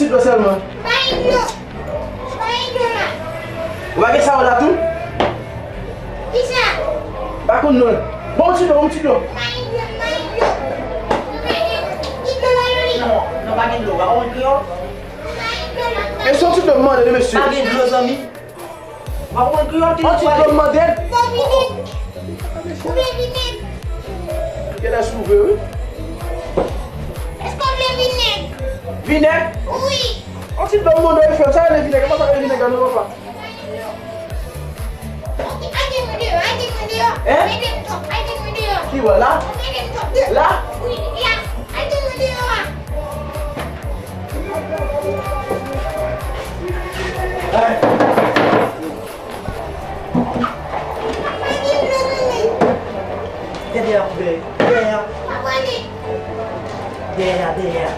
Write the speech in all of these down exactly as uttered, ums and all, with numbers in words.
Ti dlo sèlman. Bay dlo. Bay dlo la. Ou pa gen sawon la tou? Kisa? Pa konn non. Bon, yon ti dlo, yon ti dlo. Bay dlo, bay dlo. Bay dlo. Ki dlo la, Loli? Non, non, pa gen dlo. Pa konn kreyòl? Bay dlo la. E se yon ti dlo m mande, mesye. Pa gen dlo, zanmi. Ou pa konprann kreyòl ki... On ti dlo m mande l. Bon, vinèg. Ou vle vinèg? Genlè si w vle, wi. Èske w vle vinèg? Vinèg? Wi. On ti dlo m mande w, frè m. Sa rele vinèg? E pa sa rele vinèg la non, papa. Ok, al mete mwen deyò, al mete mwen deyò. Hein? Mete m twòp, al mete mwen deyò. Ki bò la? Mete m twòp. La? Wi, la. Al mete mwen deyò a. Dèyè a, dèyè a. Dèyè a, dèyè a.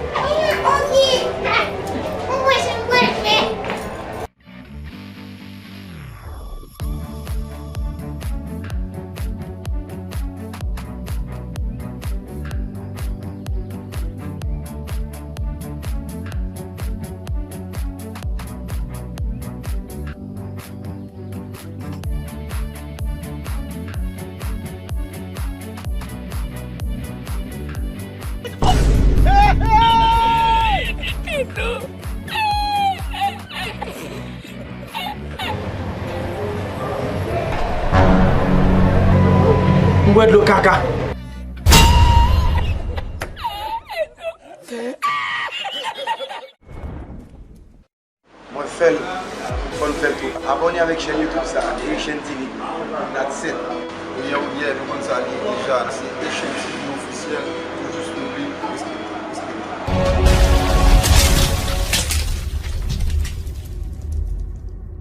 M bwè dlo kaka. Mwen fè l, fò n fè l tou. Abòne avèk chèn YouTube sa, Eric Shane T V. That's it. Ebyen, ebyen, nou konn sa li ye deja, se